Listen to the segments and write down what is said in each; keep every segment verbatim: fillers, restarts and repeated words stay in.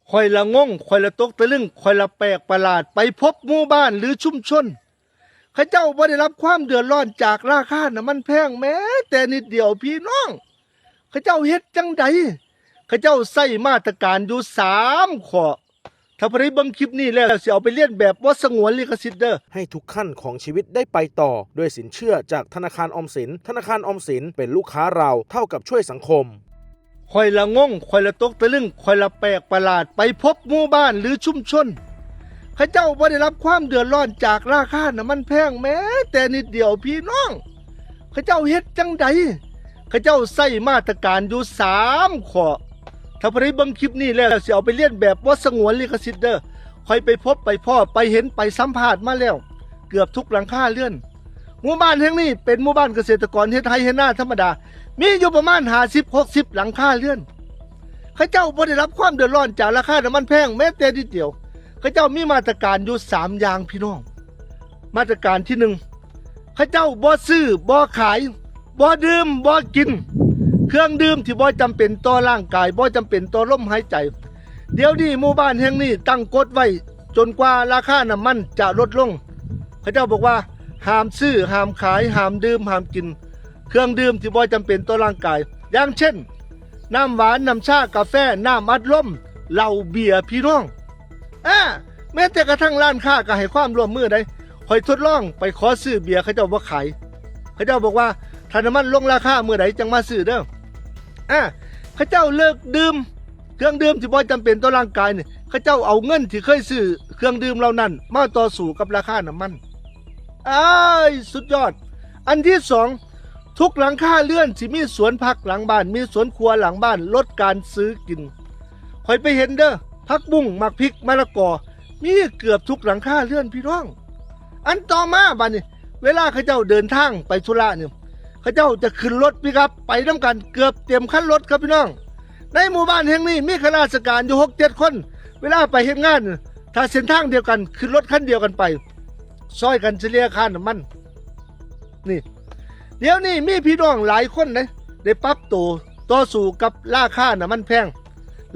ข้อยละงง ข้อยละตกตะลึง ข้อยละแปลกประหลาด ไปพบหมู่บ้านหรือชุมชน เขาเจ้าบ่ได้รับความเดือดร้อนจากราคาน้ำมันแพงแม้แต่นิดเดียวพี่น้อง เขาเจ้าเฮ็ดจั่งใด เขาเจ้าใช้มาตรการอยู่สามข้อ ถ้าผู้ใดเบิ่งคลิปนี้แล้วสิเอาไปเลียนแบบบ่สงวนลิขสิทธิ์เด้อ ให้ทุกขั้นของชีวิตได้ไปต่อด้วยสินเชื่อจากธนาคารออมสิน ธนาคารออมสินเป็นลูกค้าเราเท่ากับช่วยสังคม ข้อยละงง ข้อยละตกตะลึง ข้อยละแปลกประหลาด ไปพบหมู่บ้านหรือชุมชน เขาเจ้าบ่ได้รับความเดือดร้อนจากราคาน้ำมันแพงแม้แต่นิดเดียวพี่น้อง เขาเจ้าเฮ็ดจั่งใด เขาเจ้าใช้มาตรการอยู่สามข้อ ถ้าผู้ใดเบิ่งคลิปนี้แล้วสิเอาไปเลียนแบบบ่สงวนลิขสิทธิ์เด้อ ข้อยไปพบไปพ้อไปเห็นไปสัมภาษณ์มาแล้ว เกือบทุกหลังคาเรือน หมู่บ้านแห่งนี้เป็นหมู่บ้านเกษตรกรเฮ็ดไร่เฮ็ดนาธรรมดา มีอยู่ประมาณห้าสิบหกสิบหลังคาเรือน เขาเจ้าบ่ได้รับความเดือดร้อนจากราคาน้ำมันแพงแม้แต่นิดเดียว เขาเจ้ามีมาตรการอยู่สามอย่างพี่น้อง มาตรการที่หนึ่ง เขาเจ้าบ่ซื้อบ่ขาย บ่ดื่มบ่กิน เครื่องดื่มที่บ่จำเป็นต่อร่างกาย บ่จำเป็นต่อลมหายใจ เดี๋ยวนี้หมู่บ้านแห่งนี้ตั้งกฎไว้จนกว่าราคาน้ำมันจะลดลง เขาเจ้าบอกว่าห้ามซื้อ ห้ามขาย ห้ามดื่ม ห้ามกิน เครื่องดื่มที่บ่จำเป็นต่อร่างกาย อย่างเช่น น้ำหวาน น้ำชา กาแฟ น้ำอัดลม เหล้า เบียร์ พี่น้อง อ่า แม้แต่กระทั่งร้านค้าก็ให้ความร่วมมือได้ ข้อยทดลองไปขอซื้อเบียร์ เขาเจ้าบ่ขาย เขาเจ้าบอกว่าถ้าน้ำมันลงราคามื้อใดจั่งมาซื้อเด้อ อ่า เขาเจ้าเลิกดื่ม เครื่องดื่มที่บ่จำเป็นต่อร่างกายนี่ เขาเจ้าเอาเงินที่เคยซื้อเครื่องดื่มเหล่านั้นมาต่อสู้กับราคาน้ำมัน อ้าย สุดยอด อันที่สอง ทุกหลังคาเรือนสิมีสวนผักหลังบ้าน มีสวนครัวหลังบ้าน ลดการซื้อกิน ข้อยไปเห็นเด้อ ผักบุ้ง หมากพริก มะละกอ มีเกือบทุกหลังคาเรือนพี่น้อง อันต่อมาบัดนี้ เวลาเขาเจ้าเดินทางไปธุระนี่ เขาเจ้าจะขึ้นรถปิกอัพไปนำกันเกือบเต็มคันรถครับพี่น้อง ในหมู่บ้านแห่งนี้มีข้าราชการอยู่หกเจ็ดคน เวลาไปเฮ็ดงาน ถ้าเส้นทางเดียวกัน ขึ้นรถคันเดียวกันไป ซอยกันเฉลี่ยค่าน้ำมัน นี่ เดี๋ยวนี้มีพี่น้องหลายคนนะ ได้ปรับตัวต่อสู้กับราคาน้ำมันแพง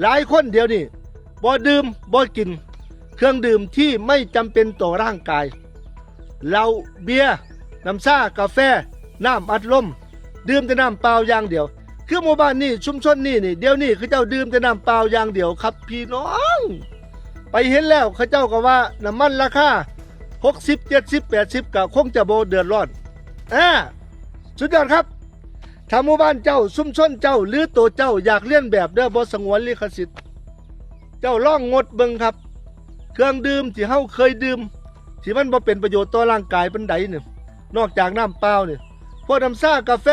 หลายคนเดี๋ยวนี้บ่ดื่มบ่กินเครื่องดื่มที่ไม่จำเป็นต่อร่างกาย เหล้า เบียร์ น้ำชา กาแฟ น้ำอัดลม ดื่มแต่น้ำเปล่าอย่างเดียว คือหมู่บ้านนี้ชุมชนนี้นี่ เดี๋ยวนี้เขาเจ้าดื่มแต่น้ำเปล่าอย่างเดียวครับพี่น้อง ไปเห็นแล้วเขาเจ้าก็ว่าน้ำมันราคาหกสิบ เจ็ดสิบ แปดสิบ ก็คงจะบ่เดือดร้อน อ่า สุดยอดครับ ถ้าหมู่บ้านเจ้า ชุมชนเจ้า หรือตัวเจ้าอยากเลียนแบบเด้อ บ่สงวนลิขสิทธิ์ เจ้าลองงดเบิ่งครับ เครื่องดื่มที่เฮาเคยดื่ม ที่มันบ่เป็นประโยชน์ต่อร่างกายปานใดนี่ นอกจากน้ำเปล่านี่ พวกน้ำชา กาแฟ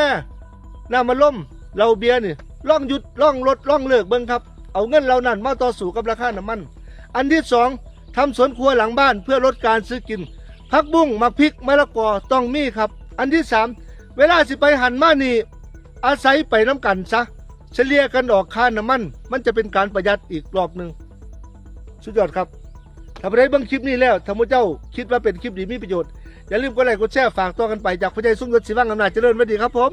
น้ำอัดลม เหล้า เบียร์นี่ ลองหยุด ลองลด ลองเลิกเบิ่งครับ เอาเงินเหล่านั้นมาต่อสู้กับราคาน้ำมัน อันที่สอง ทำสวนครัวหลังบ้านเพื่อลดการซื้อกิน ผักบุ้ง หมากพริก มะละกอ ต้องมีครับ อันที่สาม เวลาสิไปหั้นมานี่ อาศัยไปนำกันซะ เฉลี่ยกันออกค่าน้ำมัน มันจะเป็นการประหยัดอีกรอบหนึ่ง สุดยอดครับ ถ้าผู้ใดเบิ่งคลิปนี้แล้ว ถ้าหมู่เจ้าคิดว่าเป็นคลิปดีมีประโยชน์ อย่าลืมกดไลค์กดแชร์ ฝากต่อกันไป จากพ่อใหญ่ทรงยศ ศิวังอำนาจเจริญ สวัสดีครับผม